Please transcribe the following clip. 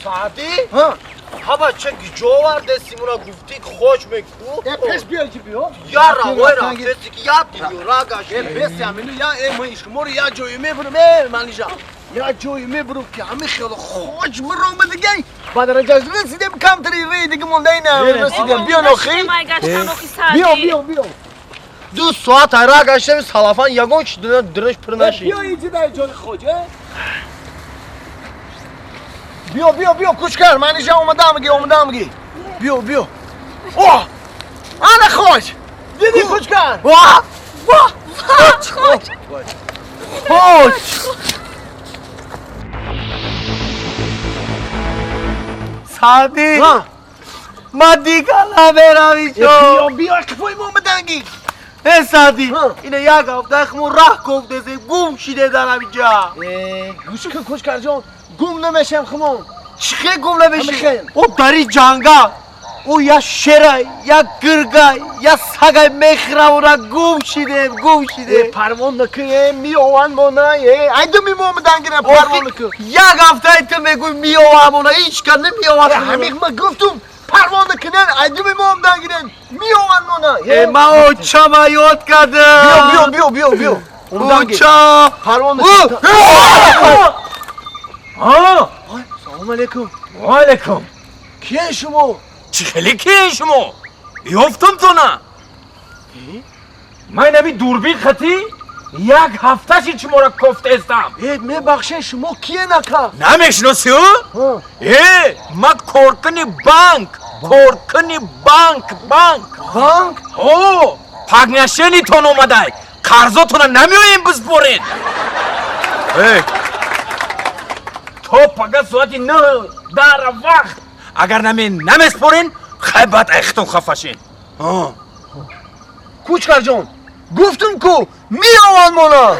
Саъди? Ҳаба ча гиҷо вардеси муна гуфтӣ хоч меку? Э пеш биё ки биё. Я равой рафтеси ки я диёра гашт. Э беси амину я э ман шуморо я ҷое мебурам э манижа. Я ҷое мебурам ки ҳами хело хоч миромадигай. Ба дараҷаш расидем камтари рей дига монда ина расидем. Биё нохи. Биё биё биё. 2 соат ара гаштем салафан ягон чи дураш пур нашид. Биё инҷа дар ҷои хоч э. Биё биё биё кучкар манижа омадам ги омадам ги. Биё биё. О! Ана хоч! Диди кучкар! Ва! Ва! Хоч! Хоч! Саъди! Ма дига намеравӣ чо! Биё биё қифои мо омадан ги. Э Саъди! Ина як ҳафта хмо раҳ кофтесем гум шиде дар ҳаминҷа. Э гӯш кун кучкарҷон гум намешем хмон. Чӣ хел гум намешем? О дари ҷангал о я шерай, я гиргай, я сагай мехӯравона гум шидем, гум шидем. Э парвон накун, э меованд мона, э айдуми мо омадан гирам парвон накун. Як ҳафтаи ту мегӯй меовам мона, ҳеҷ кас намеовад. Ҳамин ма гуфтум парвон накунен, айдуми мо омадан гирем, меованд мона. Э ма очама ёд кардам. Биё биё биё биё. Оча! Парвон накун. Салом алейкум. Ва алейкум. Киен шумо? Чӣ хеле киен шумо? Ёфтам тона. Ман наби дурбин хати як ҳафта шид шуморо кофтаестам. Э, мебахшед, шумо киен ака? Намешиносӣ ӯ? Э, ман коркуни банк, коркуни банк, банк. Банк? О, пагнашенитон омадай. Қарзотона намеоем биспоред. Э, то пага соати 9 дар вақт агар намеспорен, хай баъд айхтон хафашен. Кучкарҷон, гуфтум ку меованд мона.